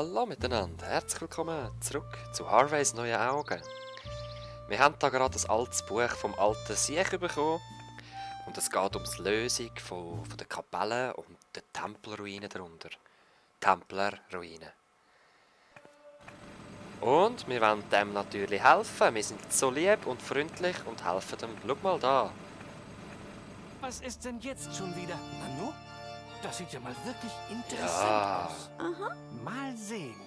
Hallo miteinander, herzlich willkommen zurück zu Harveys neuen Augen. Wir haben da gerade ein altes Buch vom alten Siech bekommen und es geht um die Lösung von der Kapelle und der Tempelruinen darunter. Templerruinen. Und wir wollen dem natürlich helfen. Wir sind so lieb und freundlich und helfen dem. Schau mal da. Was ist denn jetzt schon wieder? Nanu? Das sieht ja mal wirklich interessant Ja. aus. Aha. Mal sehen.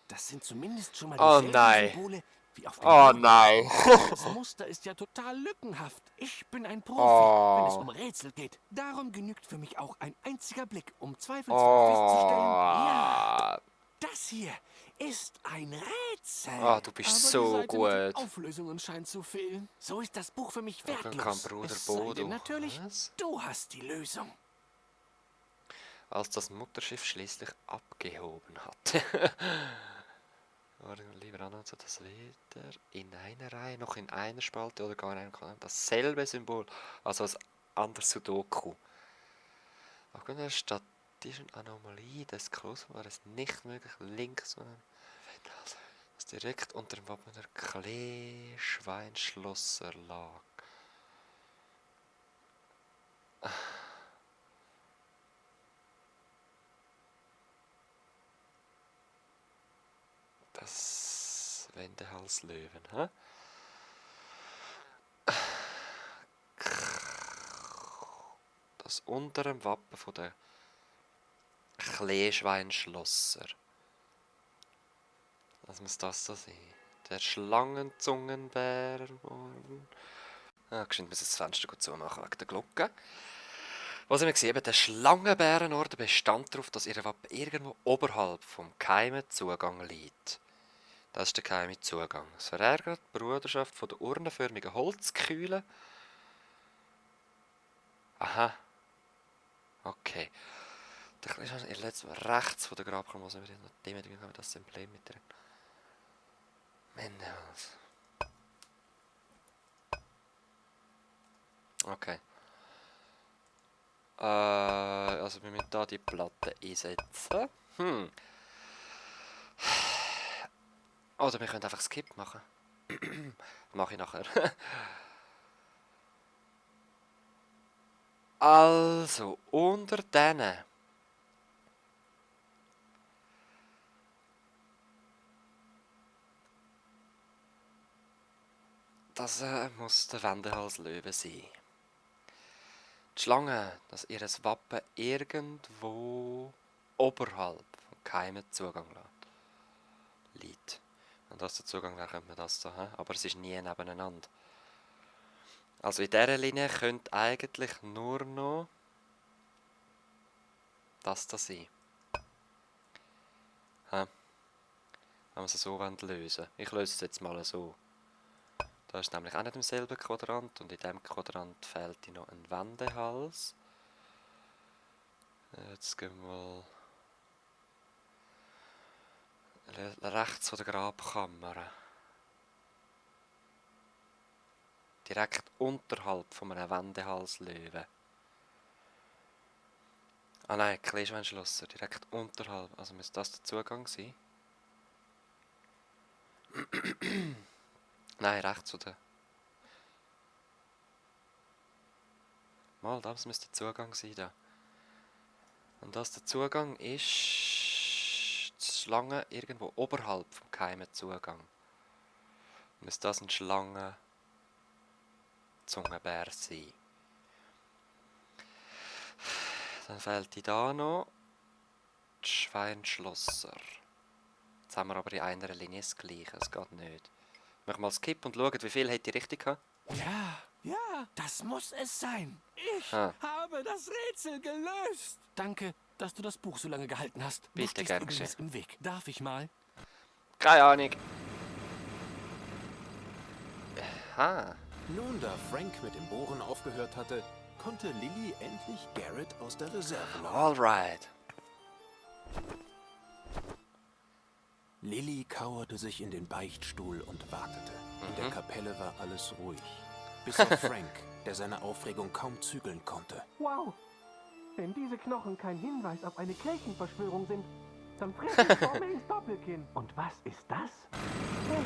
Das sind zumindest schon mal Oh dieselben nein. Symbole wie auf dem Oh Boden. nein. Das Muster ist ja total lückenhaft. Ich bin ein Profi, wenn es Oh. um Rätsel geht. Darum genügt für mich auch ein einziger Blick, um zweifelsfrei festzustellen, ja, Oh. das hier ist ein Rätsel. Oh, du bist Aber so die Seite mit den gut. Auflösungen scheint zu fehlen. So ist das Buch für mich Dann wertlos. kann Bruder Es sei Bodo. denn natürlich, Was? du hast die Lösung. Als das Mutterschiff schließlich abgehoben hat. Lieber Anna, das weder in einer Reihe noch in einer Spalte oder gar in einem Kanal dasselbe Symbol, also als anderes Sudoku. Aufgrund einer statischen Anomalie des Klosters war es nicht möglich, links, sondern das direkt unter dem Wappen der Kleeschweinschlosser lag. Das Wendehalslöwen, hä? Das unter dem Wappen von der Kleeschweinschlosser. Was muss das da sein? Der Schlangenzungenbär. Geschwind muss ich das Fenster gut zumachen wegen der Glocke. Was haben wir gesehen? Der Schlangenbärenorden bestand darauf, dass ihr Wappen irgendwo oberhalb vom geheimen Zugang liegt. Das ist der geheime Zugang. Es verärgert die Bruderschaft von der urnenförmigen Holzkühle. Aha. Okay. Der kleine ihr letztes rechts von der Grabkammer, was wir noch dem haben, das Emblem mit drin. Wendehals. Okay. Also wir müssen da die Platte einsetzen. Oder wir können einfach Skip machen. Mache ich nachher. Also, unter denen. Das muss der Wendehalslöwe sein. Die Schlange, dass ihr Wappen irgendwo oberhalb vom geheimen Zugang liegt. Und das der Zugang, dann könnte man das da haben. Aber es ist nie nebeneinander. Also in dieser Linie könnte eigentlich nur noch das da sein. Wenn wir es so lösen wollen. Ich löse es jetzt mal so. Da ist nämlich auch nicht im selben Quadrant und in diesem Quadrant fehlt noch ein Wendehals. Jetzt gehen wir mal rechts von der Grabkammer. Direkt unterhalb von einem Wendehalslöwe. Ah nein, Kleeschweinschlosser, direkt unterhalb. Also müsste das der Zugang sein? Nein, rechts oder? Mal, das müsste der Zugang sein da. Und das der Zugang ist die Schlange irgendwo oberhalb vom geheimen Zugang. Müsste das ein Schlangenzungenbär sein. Dann fehlt die da noch die Schweinschlosser. Jetzt haben wir aber in einer Linie das Gleiche, es geht nicht. Mach mal Skip und schauen, wie viel hat die richtig gehabt. Ja, das muss es sein. Ich Ah. habe das Rätsel gelöst. Danke, dass du das Buch so lange gehalten hast. Du Bitte, stehst gern übrigens geschehen. im Weg. Darf ich mal? Keine Ahnung. Aha. Nun, da Frank mit dem Bohren aufgehört hatte, konnte Lilly endlich Garrett aus der Reserve locken. Alright. Lilly kauerte sich in den Beichtstuhl und wartete. In der Kapelle war alles ruhig. Bis auf Frank, der seine Aufregung kaum zügeln konnte. Wow! Wenn diese Knochen kein Hinweis auf eine Kirchenverschwörung sind, dann fress ich vor mir ins Doppelkinn. Und was ist das? Hey,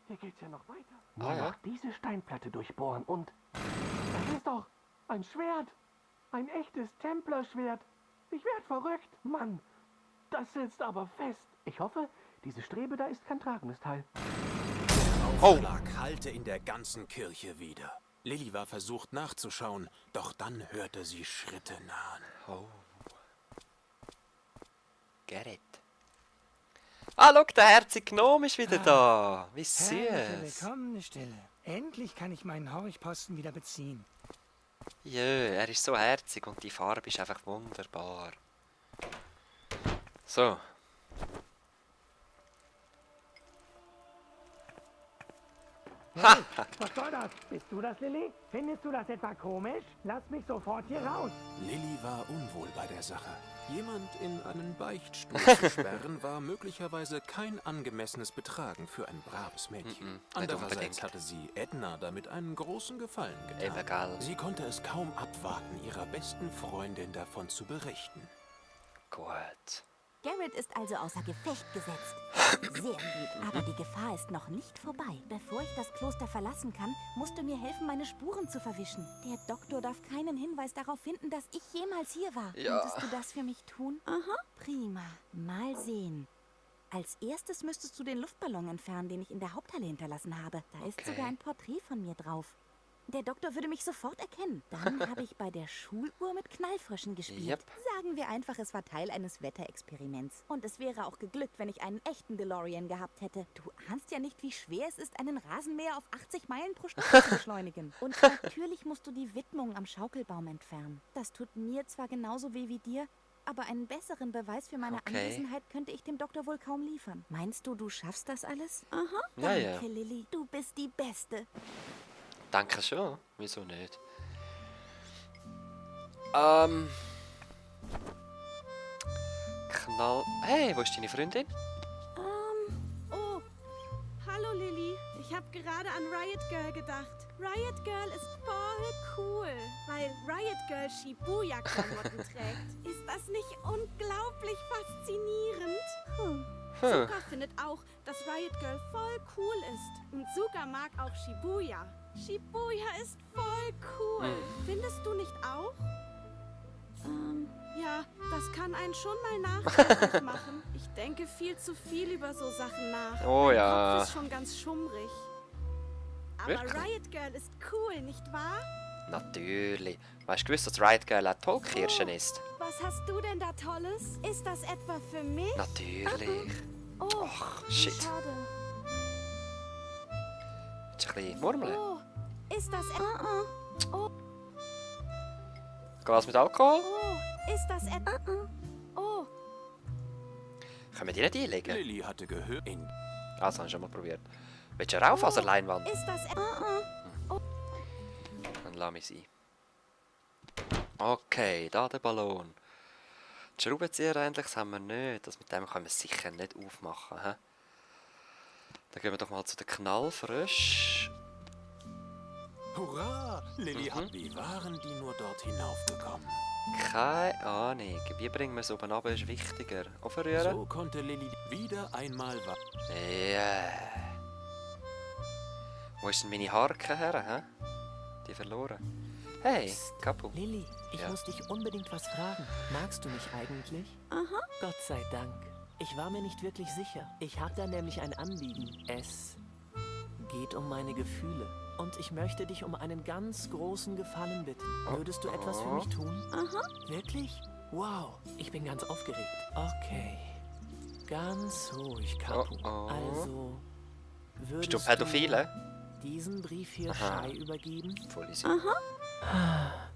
hier geht's ja noch weiter. Nur Ah, ja. noch diese Steinplatte durchbohren und... Das ist doch ein Schwert. Ein echtes Templerschwert. Ich werd verrückt. Mann, das sitzt aber fest. Ich hoffe, diese Strebe da ist kein tragendes Teil. Aufschlag hallte in der ganzen Kirche wieder. Lilly war versucht nachzuschauen, doch dann hörte sie Schritte nahen. Oh. Gerrit. Ah, schau, der herzige Gnome ist wieder da. Wie Herrliche, süß. willkommene Stille. Endlich kann ich meinen Horchposten wieder beziehen. Jö, er ist so herzig und die Farbe ist einfach wunderbar. So. Hey, was soll das? Bist du das, Lilly? Findest du das etwa komisch? Lass mich sofort hier raus. Lilly war unwohl bei der Sache. Jemand in einen Beichtstuhl zu sperren, war möglicherweise kein angemessenes Betragen für ein braves Mädchen. nicht Andererseits unbedingt. hatte sie Edna damit einen großen Gefallen getan. Eben, gell. Sie konnte es kaum abwarten, ihrer besten Freundin davon zu berichten. Gut. Garrett ist also außer Gefecht gesetzt. Sehr gut, aber die Gefahr ist noch nicht vorbei. Bevor ich das Kloster verlassen kann, musst du mir helfen, meine Spuren zu verwischen. Der Doktor darf keinen Hinweis darauf finden, dass ich jemals hier war. Ja. Könntest du das für mich tun? Aha. Prima. Mal sehen. Als erstes müsstest du den Luftballon entfernen, den ich in der Haupthalle hinterlassen habe. Da ist Okay. sogar ein Porträt von mir drauf. Der Doktor würde mich sofort erkennen. Dann habe ich bei der Schuluhr mit Knallfröschen gespielt. Yep. Sagen wir einfach, es war Teil eines Wetterexperiments. Und es wäre auch geglückt, wenn ich einen echten DeLorean gehabt hätte. Du ahnst ja nicht, wie schwer es ist, einen Rasenmäher auf 80 Meilen pro Stunde zu beschleunigen. Und natürlich musst du die Widmung am Schaukelbaum entfernen. Das tut mir zwar genauso weh wie dir, aber einen besseren Beweis für meine Okay. Anwesenheit könnte ich dem Doktor wohl kaum liefern. Meinst du, du schaffst das alles? Aha. Ja, ja. Danke, Lilly. Du bist die Beste. Danke schon. Wieso nicht? Knall. Hey, wo ist deine Freundin? Oh, hallo Lilly. Ich habe gerade an Riot Girl gedacht. Riot Girl ist voll cool, weil Riot Girl Shibuya-Klamotten trägt. Ist das nicht unglaublich faszinierend? Zuka findet auch, dass Riot Girl voll cool ist. Und Zuka mag auch Shibuya. Shibuya ist voll cool. Findest du nicht auch? Ja, das kann einen schon mal nachdenklich machen. Ich denke viel zu viel über so Sachen nach. Oh mein ja. Kopf ist schon ganz schummrig. Aber Wirklich? Riot Girl ist cool, nicht wahr? Natürlich. Weißt du gewusst, dass Riot Girl auch Tollkirschen ist? Was hast du denn da Tolles? Ist das etwa für mich? Natürlich. Oh, shit. schade. Willst du ein bisschen murmeln? Oh, ist das Glas mit Alkohol? Oh, ist das Oh, Können wir die nicht einlegen? Lilly hatte gehört, Also, habe ich schon mal probiert. Willst du rauf aus der Leinwand? ist das Dann lass mich sein. Okay, da der Ballon. Die Schraubenzieher endlich das haben wir nicht. Das mit dem können wir sicher nicht aufmachen. He? Dann gehen wir doch mal zu den Knallfrösch. Hurra! Lilly hat, wie waren die nur dort hinaufgekommen? Keine Ahnung. Wie bringen wir es oben runter, ist wichtiger. Aufrühren? So konnte Lilly wieder einmal Ja. Wo ist denn meine Harke her? He? Die verloren. Hey, Kapu. Lilly, ich Ja. muss dich unbedingt was fragen. Magst du mich eigentlich? Aha. Gott sei Dank. Ich war mir nicht wirklich sicher. Ich habe da nämlich ein Anliegen. Es geht um meine Gefühle. Und ich möchte dich um einen ganz großen Gefallen bitten. Würdest du etwas für mich tun? Aha. Wirklich? Wow, ich bin ganz aufgeregt. Okay. Ganz ruhig, Kapu. Oh. Also, würdest Bist du Pädophile? diesen Brief hier Aha. Shai übergeben? Voll easy.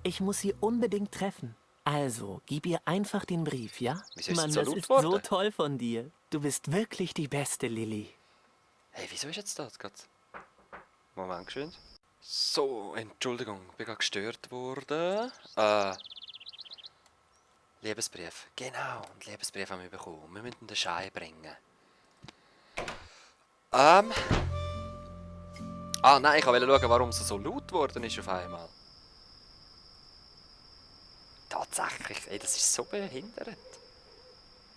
Ich muss sie unbedingt treffen. Also, gib ihr einfach den Brief, ja? Wieso ist Mann, es so das laut ist worden? so toll von dir. Du bist wirklich die beste, Lilly. Hey, wieso ist jetzt das gerade? Moment, geschwind. So, Entschuldigung, ich bin gerade gestört worden. Liebesbrief. Genau, einen Liebesbrief haben wir bekommen. Wir müssen den Schein bringen. Ah, nein, ich wollte schauen, warum es so laut geworden ist auf einmal. Tatsächlich, ey, das ist so behindert.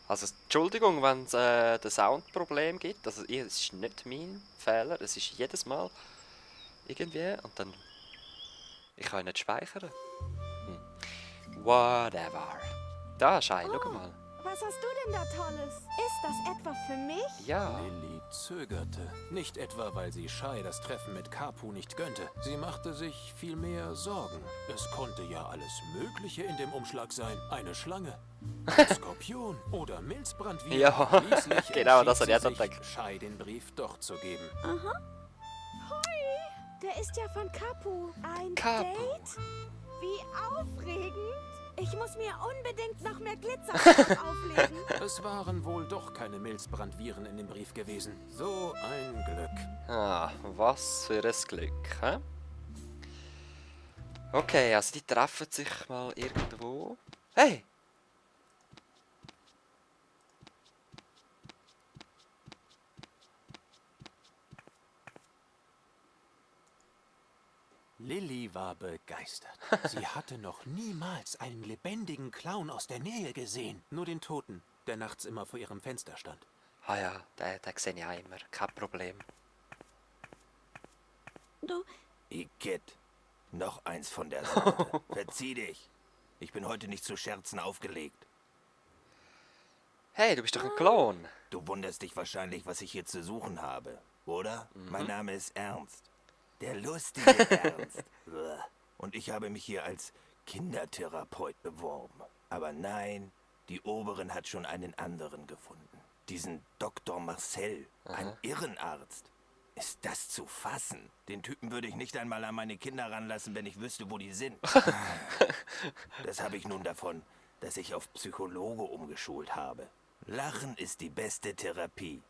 Also, Entschuldigung, wenn es ein Soundproblem gibt. Also, es ist nicht mein Fehler. Es ist jedes Mal irgendwie. Und dann... Ich kann nicht speichern. Whatever. Da, Schei, schau mal. Was hast du denn da Tolles? Ist das etwa für mich? Ja. Lilly zögerte. Nicht etwa, weil sie Shai das Treffen mit Kapu nicht gönnte. Sie machte sich vielmehr Sorgen. Es konnte ja alles Mögliche in dem Umschlag sein. Eine Schlange, ein Skorpion oder Milzbrandviren. Ja, Schließlich genau, das entschied hat ich sie auch sich, Shai den Brief doch zu geben. Der ist ja von Kapu. Ein Kapu. Date? Wie aufregend. Ich muss mir unbedingt noch mehr Glitzer auflegen. Es waren wohl doch keine Milzbrandviren in dem Brief gewesen. So ein Glück. Ah, was für ein Glück, hä? Okay, also die treffen sich mal irgendwo. Hey! Lilly war begeistert. Sie hatte noch niemals einen lebendigen Clown aus der Nähe gesehen. Nur den Toten, der nachts immer vor ihrem Fenster stand. Ah ja, den sehe ich auch immer. Kein Problem. Du, Igitt, noch eins von der Sorte. Verzieh dich. Ich bin heute nicht zu Scherzen aufgelegt. Hey, du bist doch ein Klon. Du wunderst dich wahrscheinlich, was ich hier zu suchen habe, oder? Mein Name ist Ernst. Der lustige Ernst. Uah. Und ich habe mich hier als Kindertherapeut beworben. Aber nein, die Oberin hat schon einen anderen gefunden. Diesen Dr. Marcel, ein Irrenarzt. Ist das zu fassen? Den Typen würde ich nicht einmal an meine Kinder ranlassen, wenn ich wüsste, wo die sind. Das habe ich nun davon, dass ich auf Psychologe umgeschult habe. Lachen ist die beste Therapie.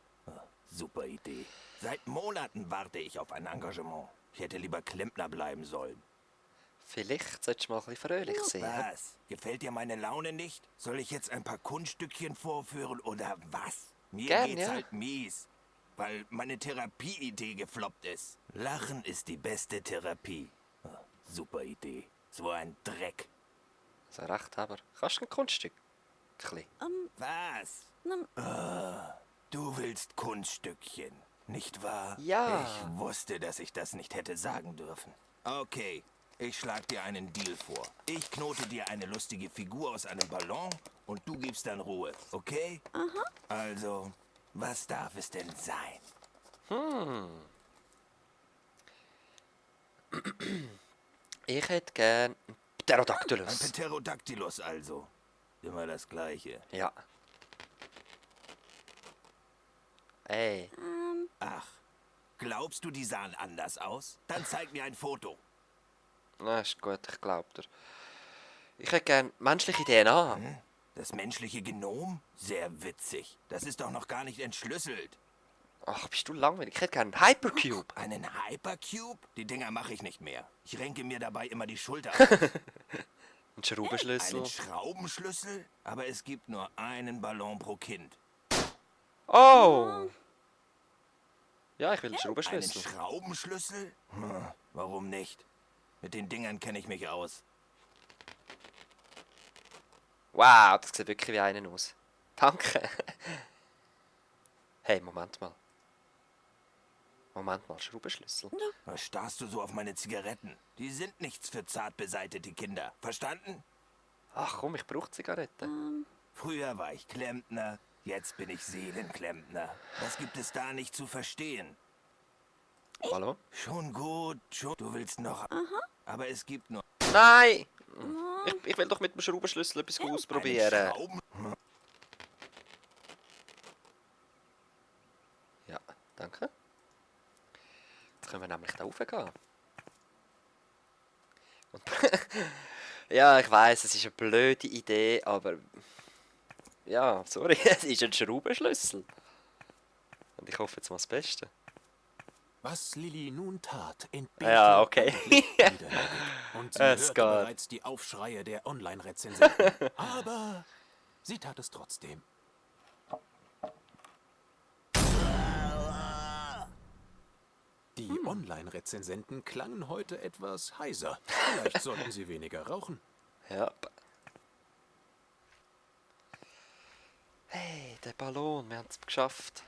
Super Idee. Seit Monaten warte ich auf ein Engagement. Ich hätte lieber Klempner bleiben sollen. Vielleicht solltest du mal ein bisschen fröhlich sein. hä? Was? Gefällt dir meine Laune nicht? Soll ich jetzt ein paar Kunststückchen vorführen oder was? Mir Gern, geht's ja. halt mies, weil meine Therapieidee gefloppt ist. Lachen ist die beste Therapie. Super Idee. So ein Dreck. So recht, aber kannst du ein Kunststück? Was? na, Du willst Kunststückchen, nicht wahr? Ja. Ich wusste, dass ich das nicht hätte sagen dürfen. Okay, ich schlag dir einen Deal vor. Ich knote dir eine lustige Figur aus einem Ballon und du gibst dann Ruhe, okay? Also, was darf es denn sein? Ich hätte gern einen Ein Pterodactylus. Pterodactylus also. Immer das Gleiche. Ja. Ey. Ach, glaubst du, die sahen anders aus? Dann zeig mir ein Foto. Na, ist gut, ich glaub dir. Ich hätte gern menschliche DNA. Das menschliche Genom? Sehr witzig. Das ist doch noch gar nicht entschlüsselt. Ach, bist du langweilig. Ich hätte gern einen Hypercube. Einen Hypercube? Die Dinger mache ich nicht mehr. Ich renke mir dabei immer die Schulter auf. Einen Schraubenschlüssel. Einen Schraubenschlüssel? Aber es gibt nur einen Ballon pro Kind. Oh! Ja, ich will einen Einen Schraubenschlüssel. Schraubenschlüssel? Warum nicht? Mit den Dingern kenne ich mich aus. Wow, das sieht wirklich wie einen aus. Danke. Hey, Moment mal. Schraubenschlüssel. Was starrst du so auf meine Zigaretten? Die sind nichts für zart beseitete Kinder. Verstanden? Ach komm, ich brauche Zigaretten. Früher war ich Klempner, jetzt bin ich Seelenklempner. Was gibt es da nicht zu verstehen? Hallo? Schon gut, schon. Du willst noch. Aber es gibt nur Nein! Ich will doch mit dem Schraubenschlüssel etwas einen ausprobieren. Schrauben. Ja, danke. Jetzt können wir nämlich da raufgehen. Und ja, ich weiß, es ist eine blöde Idee, aber... Ja, sorry, es ist ein Schraubenschlüssel. Und ich hoffe jetzt mal das Beste. Was Lilly nun tat, entbehrte Ja, okay. jeder Logik. Und sie Es hörte geht. bereits die Aufschreie der Online-Rezensenten. Aber sie tat es trotzdem. Die Online-Rezensenten klangen heute etwas heiser. Vielleicht sollten sie weniger rauchen. Ja. Hey, der Ballon, wir haben es geschafft.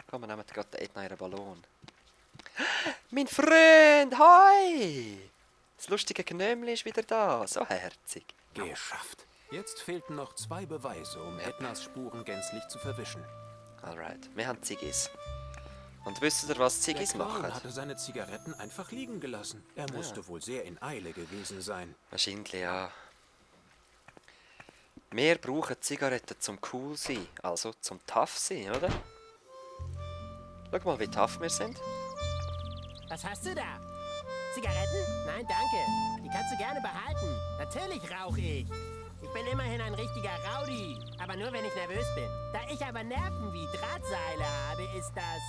Komm, wir nehmen gerade den Edna ihren Ballon. Mein Freund, hi! Das lustige Gnömli ist wieder da, so herzig. Geschafft. Jetzt fehlten noch 2 Beweise, um Ednas Spuren gänzlich zu verwischen. Alright, wir haben Ziggis. Und wisst ihr, was Der Ziggis Clown machen? hatte seine Zigaretten einfach liegen gelassen. Er musste wohl sehr in Eile gewesen sein. Wahrscheinlich, ja. Wir brauchen Zigaretten zum cool sein, also zum tough sein, oder? Schau mal, wie tough wir sind. Was hast du da? Zigaretten? Nein, danke. Die kannst du gerne behalten. Natürlich rauche ich. Ich bin immerhin ein richtiger Rowdy. Aber nur, wenn ich nervös bin. Da ich aber Nerven wie Drahtseile habe, ist das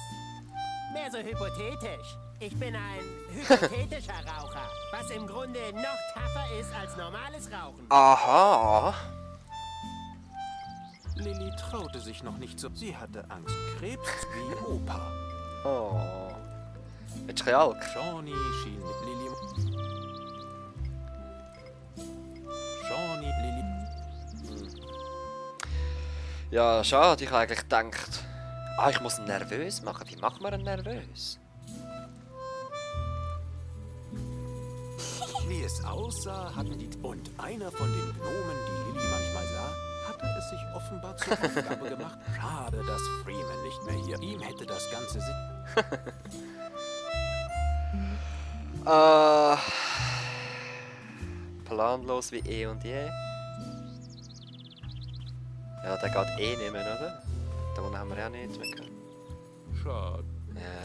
mehr so hypothetisch. Ich bin ein hypothetischer Raucher. Was im Grunde noch tougher ist als normales Rauchen. Aha! Lilly traute sich noch nicht so. Sie hatte Angst. Krebs wie Opa. Oh. Willst du kein Alk? Shawnee schien mit Lilly... Shawnee, Lilly... Ja, schade, ich habe eigentlich gedacht... ich muss ihn nervös machen. Wie macht man ihn nervös? Wie es aussah, hatten die... Und einer von den Gnomen, die Lilly manchmal sah, hatte es sich offenbar zur Aufgabe gemacht. Schade, dass Freeman nicht mehr hier. Ihm hätte das Ganze Planlos wie eh und je. Ja, der geht eh nicht mehr, oder? Da unten haben wir ja nicht mehr können. Schade. Ja.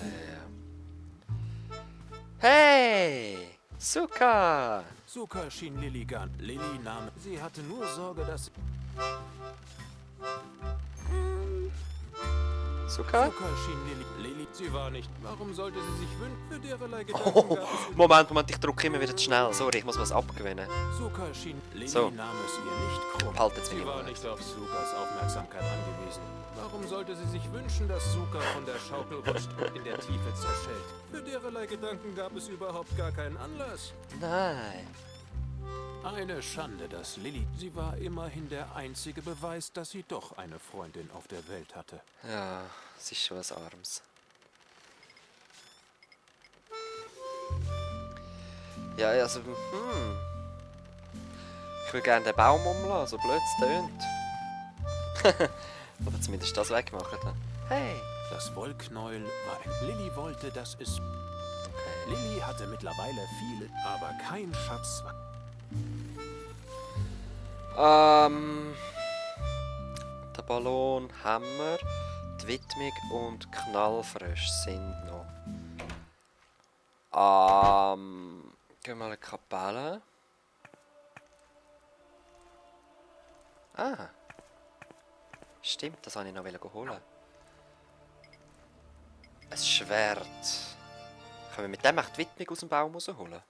Hey! Suka! Suka schien Lilly gern. Lilly nahm... Sie hatte nur Sorge, dass... Suka? Suka schien Lilly... Lilly... Sie war nicht... Warum sollte sie sich wünschen? Für dererlei Gedanken gab es... Moment, ich drücke immer wieder zu schnell. Sorry, ich muss was abgewinnen. Suka schien... Lilly So. nahm es ihr nicht krumm. Behaltet Sie mich war mal. nicht auf Sukas Aufmerksamkeit angewiesen. Warum sollte sie sich wünschen, dass Suka von der Schaukel rutscht und in der Tiefe zerschellt? Für dererlei Gedanken gab es überhaupt gar keinen Anlass. Nein. Eine Schande, dass Lilly... Sie war immerhin der einzige Beweis, dass sie doch eine Freundin auf der Welt hatte. Ja, es ist schon was Armes. Ja, also, ich würde gerne den Baum umlassen, so blöd es tönt. Oder zumindest das wegmachen. Dann. Hey! Das Wollknäuel war ein... Lilly wollte, dass es... Lilly hatte mittlerweile viele, aber kein Schatz war... Der Ballon, Hammer, die Widmung und Knallfrösch sind noch. Gehen wir mal in die Kapelle. Ah. Stimmt, das wollte ich noch holen. Ein Schwert. Können wir mit dem echt die Widmung aus dem Baum rausholen?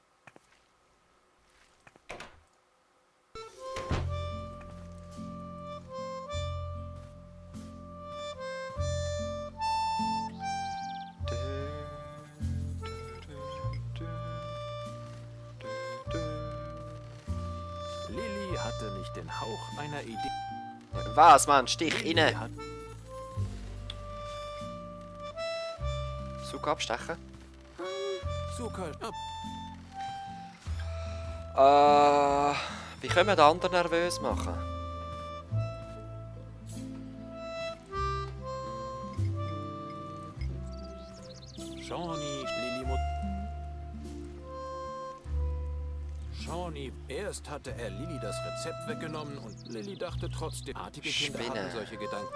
Lilly hatte nicht den Hauch einer Idee. Was, Mann? Stich Lilly rein! hat- Suka abstechen? Suka... Wie können wir den anderen nervös machen? Shawnee, Lilly... Shawnee, erst hatte er Lilly das Rezept weggenommen und Lilly dachte trotzdem, artige Kinder Spinne. haben solche Gedanken.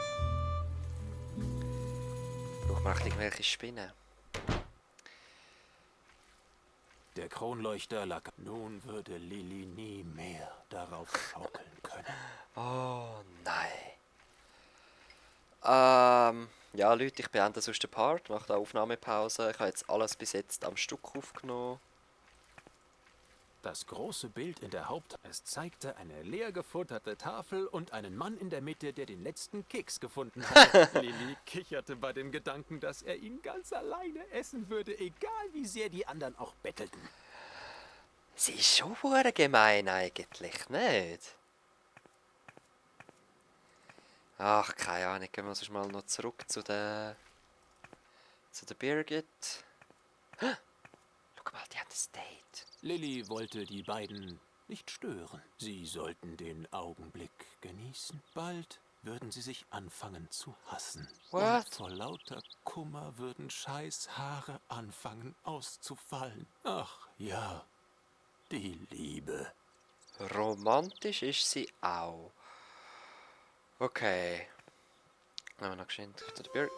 Braucht man irgendwelche Spinnen? Der Kronleuchter lag. Nun würde Lilly nie mehr darauf schaukeln können. Oh nein. Ja Leute, ich beende sonst den Part, mache eine Aufnahmepause. Ich habe jetzt alles bis jetzt am Stück aufgenommen. Das große Bild in der Es zeigte eine leer gefutterte Tafel und einen Mann in der Mitte, der den letzten Keks gefunden hatte. Lilly kicherte bei dem Gedanken, dass er ihn ganz alleine essen würde, egal wie sehr die anderen auch bettelten. Sie ist schon hure gemein eigentlich, nicht? Ach, keine Ahnung. Gehen wir sonst mal noch zurück zu der Birgit. Schau mal, die haben ein Date. Lilly wollte die beiden nicht stören. Sie sollten den Augenblick genießen. Bald würden sie sich anfangen zu hassen. What? Und vor lauter Kummer würden Shais Haare anfangen auszufallen. Ach ja, die Liebe. Romantisch ist sie auch. Okay. Nehmen wir noch geschwind zu der Birgit.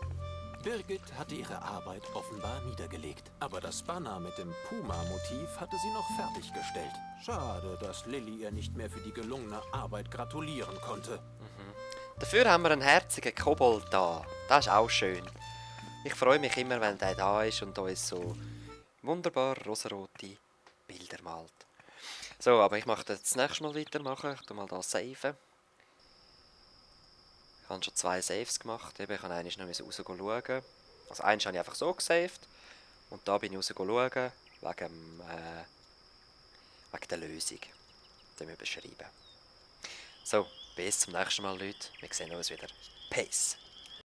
Birgit hatte ihre Arbeit offenbar niedergelegt. Aber das Banner mit dem Puma-Motiv hatte sie noch fertiggestellt. Schade, dass Lilly ihr nicht mehr für die gelungene Arbeit gratulieren konnte. Dafür haben wir einen herzigen Kobold da. Das ist auch schön. Ich freue mich immer, wenn der da ist und uns so wunderbar rosarote Bilder malt. So, aber ich mache das nächste Mal weitermachen. Ich tu mal da saven. Ich habe schon 2 Saves gemacht. Eben, ich habe eigentlich noch rausschauen. Also eins habe ich einfach so gesaved. Und da bin ich rausschauen wegen der Lösung. Dem überschreiben. So, bis zum nächsten Mal, Leute. Wir sehen uns wieder. Peace.